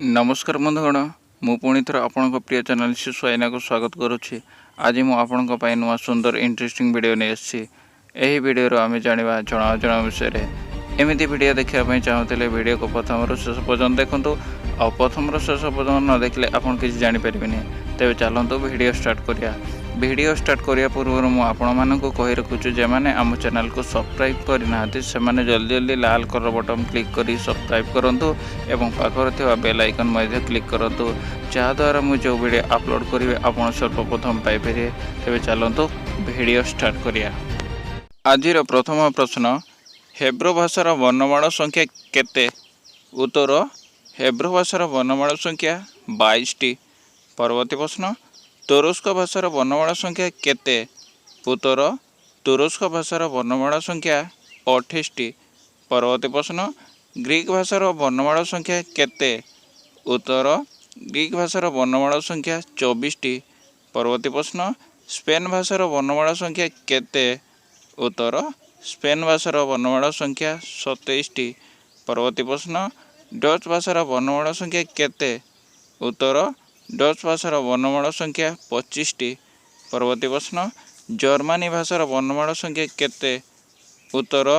ନମସ୍କାର ବନ୍ଧୁଗଣ, ମୁଁ ପୁଣି ଥରେ ଆପଣଙ୍କ ପ୍ରିୟ ଚ୍ୟାନେଲ୍ ଶିଶୁ ଆଇନାକୁ ସ୍ୱାଗତ କରୁଛି। ଆଜି ମୁଁ ଆପଣଙ୍କ ପାଇଁ ନୂଆ ସୁନ୍ଦର ଇଣ୍ଟରେଷ୍ଟିଂ ଭିଡ଼ିଓ ନେଇ ଆସିଛି। ଏହି ଭିଡ଼ିଓରୁ ଆମେ ଜାଣିବା ଜଣା ଅଜଣା ବିଷୟରେ। ଏମିତି ଭିଡ଼ିଓ ଦେଖିବା ପାଇଁ ଚାହୁଁଥିଲେ ଭିଡ଼ିଓକୁ ପ୍ରଥମରୁ ଶେଷ ପର୍ଯ୍ୟନ୍ତ ଦେଖନ୍ତୁ, ଆଉ ପ୍ରଥମରୁ ଶେଷ ପର୍ଯ୍ୟନ୍ତ ନ ଦେଖିଲେ ଆପଣ କିଛି ଜାଣିପାରିବେନି। ତେବେ ଚାଲନ୍ତୁ ଭିଡ଼ିଓ ଷ୍ଟାର୍ଟ କରିବା। ଭିଡ଼ିଓ ଷ୍ଟାର୍ଟ କରିବା ପୂର୍ବରୁ ମୁଁ ଆପଣମାନଙ୍କୁ କହି ରଖୁଛି, ଯେଉଁମାନେ ଆମ ଚ୍ୟାନେଲକୁ ସବସ୍କ୍ରାଇବ୍ କରିନାହାନ୍ତି, ସେମାନେ ଜଲ୍ଦି ଜଲ୍ଦି ଲାଲ କଲର୍ ବଟନ୍ କ୍ଲିକ୍ କରି ସବସ୍କ୍ରାଇବ୍ କରନ୍ତୁ ଏବଂ ପାଖରେ ଥିବା ବେଲ୍ ଆଇକନ୍ ମଧ୍ୟ କ୍ଲିକ୍ କରନ୍ତୁ, ଯାହାଦ୍ୱାରା ମୁଁ ଯେଉଁ ଭିଡ଼ିଓ ଅପଲୋଡ଼ କରିବି ଆପଣ ସର୍ବପ୍ରଥମ ପାଇପାରିବେ। ତେବେ ଚାଲନ୍ତୁ ଭିଡ଼ିଓ ଷ୍ଟାର୍ଟ କରିବା। ଆଜିର ପ୍ରଥମ ପ୍ରଶ୍ନ, ହେବ୍ରୋ ଭାଷାର ବର୍ଣ୍ଣମାଳା ସଂଖ୍ୟା କେତେ? ଉତ୍ତର, ହେବ୍ରୋ ଭାଷାର ବର୍ଣ୍ଣମାଳା ସଂଖ୍ୟା 22ଟି। ପରବର୍ତ୍ତୀ ପ୍ରଶ୍ନ, ତୁରୁସ୍କ ଭାଷାର ବର୍ଣ୍ଣମାଳା ସଂଖ୍ୟା କେତେ? ଉତ୍ତର, ତୁରୁସ୍କ ଭାଷାର ବର୍ଣ୍ଣମାଳା ସଂଖ୍ୟା 28ଟି। ପରବର୍ତ୍ତୀ ପ୍ରଶ୍ନ, ଗ୍ରୀକ୍ ଭାଷାର ବର୍ଣ୍ଣମାଳା ସଂଖ୍ୟା କେତେ? ଉତ୍ତର, ଗ୍ରୀକ୍ ଭାଷାର ବର୍ଣ୍ଣମାଳା ସଂଖ୍ୟା 24ଟି। ପରବର୍ତ୍ତୀ ପ୍ରଶ୍ନ, ସ୍ପେନ୍ ଭାଷାର ବର୍ଣ୍ଣମାଳା ସଂଖ୍ୟା କେତେ? ଉତ୍ତର, ସ୍ପେନ୍ ଭାଷାର ବର୍ଣ୍ଣମାଳା ସଂଖ୍ୟା 27ଟି। ପରବର୍ତ୍ତୀ ପ୍ରଶ୍ନ, ଡଚ୍ ଭାଷାର ବର୍ଣ୍ଣମାଳା ସଂଖ୍ୟା କେତେ? ଉତ୍ତର, ଡଚ୍ ଭାଷାର ବର୍ଣ୍ଣମାଳା ସଂଖ୍ୟା 25ଟି। ପରବର୍ତ୍ତୀ ପ୍ରଶ୍ନ, ଜର୍ମାନୀ ଭାଷାର ବର୍ଣ୍ଣମାଳା ସଂଖ୍ୟା କେତେ? ଉତ୍ତର,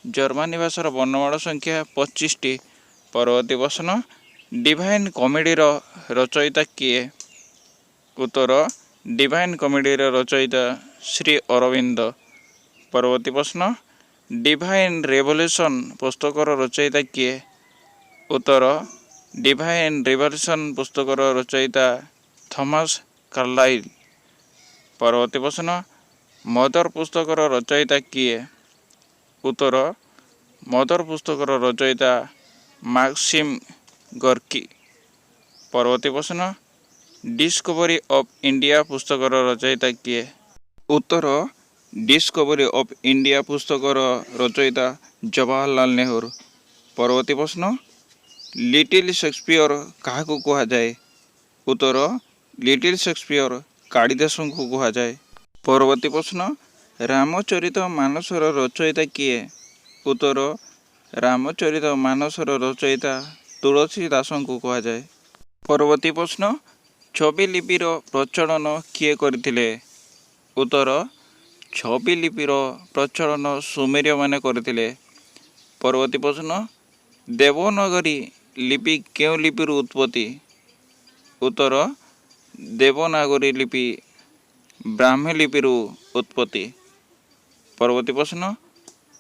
ଜର୍ମାନୀ ଭାଷାର ବର୍ଣ୍ଣମାଳା ସଂଖ୍ୟା 25ଟି। ପରବର୍ତ୍ତୀ ପ୍ରଶ୍ନ, ଡିଭାଇନ୍ କମେଡ଼ିର ରଚୟିତା କିଏ? ଉତ୍ତର, ଡିଭାଇନ୍ କମେଡ଼ିର ରଚୟିତା ଶ୍ରୀ ଅରବିନ୍ଦ। ପରବର୍ତ୍ତୀ ପ୍ରଶ୍ନ, ଡିଭାଇନ୍ ରେଭଲ୍ୟୁସନ୍ ପୁସ୍ତକର ରଚୟିତା କିଏ? ଉତ୍ତର, ଡିଭାଇନ୍ ରିଭଲ୍ୟୁସନ୍ ପୁସ୍ତକର ରଚୟିତା ଥମାସ କାର୍ଲାଇଲ। ପରବର୍ତ୍ତୀ ପ୍ରଶ୍ନ, ମଦର ପୁସ୍ତକର ରଚୟିତା କିଏ? ଉତ୍ତର, ମଦର ପୁସ୍ତକର ରଚୟିତା ମାକ୍ସିମ୍ ଗର୍କି। ପରବର୍ତ୍ତୀ ପ୍ରଶ୍ନ, ଡିସ୍କଭରି ଅଫ୍ ଇଣ୍ଡିଆ ପୁସ୍ତକର ରଚୟିତା କିଏ? ଉତ୍ତର, ଡିସ୍କଭରି ଅଫ୍ ଇଣ୍ଡିଆ ପୁସ୍ତକର ରଚୟିତା ଜବାହରଲାଲ ନେହେରୁ। ପରବର୍ତ୍ତୀ ପ୍ରଶ୍ନ, ଲିଟିଲ୍ ସେକ୍ସପିୟର କାହାକୁ କୁହାଯାଏ? ଉତ୍ତର, ଲିଟିଲ୍ ସେକ୍ସପିୟର କାଳିଦାସଙ୍କୁ କୁହାଯାଏ। ପରବର୍ତ୍ତୀ ପ୍ରଶ୍ନ, ରାମଚରିତ ମାନସର ରଚୟିତା କିଏ? ଉତ୍ତର, ରାମଚରିତ ମାନସର ରଚୟିତା ତୁଳସୀ ଦାସଙ୍କୁ କୁହାଯାଏ। ପରବର୍ତ୍ତୀ ପ୍ରଶ୍ନ, ଛବି ଲିପିର ପ୍ରଚଳନ କିଏ କରିଥିଲେ? ଉତ୍ତର, ଛବି ଲିପିର ପ୍ରଚଳନ ସୁମେରୀୟମାନେ କରିଥିଲେ। ପରବର୍ତ୍ତୀ ପ୍ରଶ୍ନ, ଦେବନାଗରୀ ଲିପି କେଉଁ ଲିପିରୁ ଉତ୍ପତ୍ତି? ଉତ୍ତର, ଦେବନାଗରୀ ଲିପି ବ୍ରାହ୍ମୀ ଲିପିରୁ ଉତ୍ପତ୍ତି। ପରବର୍ତ୍ତୀ ପ୍ରଶ୍ନ,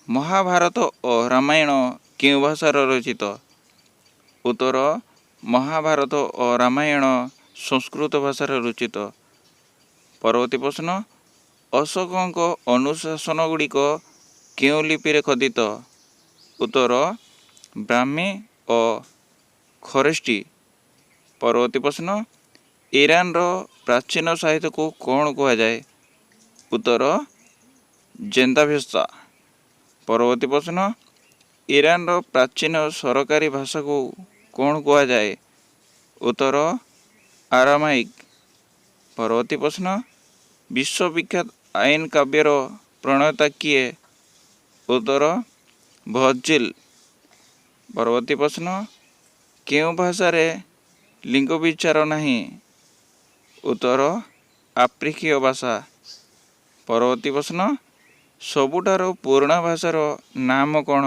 ମହାଭାରତ ଓ ରାମାୟଣ କେଉଁ ଭାଷାରେ ରଚିତ? ଉତ୍ତର, ମହାଭାରତ ଓ ରାମାୟଣ ସଂସ୍କୃତ ଭାଷାରେ ରଚିତ। ପରବର୍ତ୍ତୀ ପ୍ରଶ୍ନ, ଅଶୋକଙ୍କ ଅନୁଶାସନ ଗୁଡ଼ିକ କେଉଁ ଲିପିରେ ଖୋଦିତ? ଉତ୍ତର, ବ୍ରାହ୍ମୀ ଓ ଖରୋଷ୍ଠୀ। ପରବର୍ତ୍ତୀ ପ୍ରଶ୍ନ, ଇରାନର ପ୍ରାଚୀନ ସାହିତ୍ୟକୁ କ'ଣ କୁହାଯାଏ? ଉତ୍ତର, ଜେନ୍ଦାଭେସ୍ତା। ପରବର୍ତ୍ତୀ ପ୍ରଶ୍ନ, ଇରାନର ପ୍ରାଚୀନ ସରକାରୀ ଭାଷାକୁ କ'ଣ କୁହାଯାଏ? ଉତ୍ତର, ଆରାମାଇକ୍। ପରବର୍ତ୍ତୀ ପ୍ରଶ୍ନ, ବିଶ୍ୱବିଖ୍ୟାତ ଆଇନ କାବ୍ୟର ପ୍ରଣେତା କିଏ? ଉତ୍ତର, ଭର୍ଜିଲ। ପରବର୍ତ୍ତୀ ପ୍ରଶ୍ନ, କେଉଁ ଭାଷାରେ ଲିଙ୍ଗ ବିଚାର ନାହିଁ? ଉତ୍ତର, ଆଫ୍ରିକୀୟ ଭାଷା। ପରବର୍ତ୍ତୀ ପ୍ରଶ୍ନ, ସବୁଠାରୁ ପୁରୁଣା ଭାଷାର ନାମ କ'ଣ?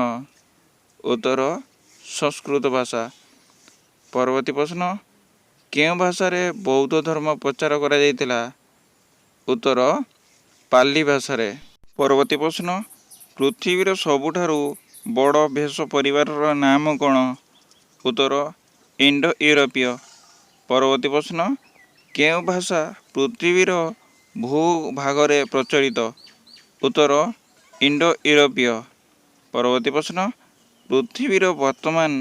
ଉତ୍ତର, ସଂସ୍କୃତ ଭାଷା। ପରବର୍ତ୍ତୀ ପ୍ରଶ୍ନ, କେଉଁ ଭାଷାରେ ବୌଦ୍ଧ ଧର୍ମ ପ୍ରଚାର କରାଯାଇଥିଲା? ଉତ୍ତର, ପାଲି ଭାଷାରେ। ପରବର୍ତ୍ତୀ ପ୍ରଶ୍ନ, ପୃଥିବୀର ସବୁଠାରୁ ବଡ଼ ଭାଷା ପରିବାରର ନାମ କ'ଣ? ଉତ୍ତର, ଇଣ୍ଡୋ ୟୁରୋପୀୟ। ପରବର୍ତ୍ତୀ ପ୍ରଶ୍ନ, କେଉଁ ଭାଷା ପୃଥିବୀର ଭୂଭାଗରେ ପ୍ରଚଳିତ? ଉତ୍ତର, ଇଣ୍ଡୋ ୟୁରୋପୀୟ। ପରବର୍ତ୍ତୀ ପ୍ରଶ୍ନ, ପୃଥିବୀର ବର୍ତ୍ତମାନ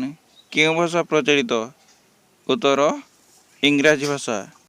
କେଉଁ ଭାଷା ପ୍ରଚଳିତ? ଉତ୍ତର, ଇଂରାଜୀ ଭାଷା।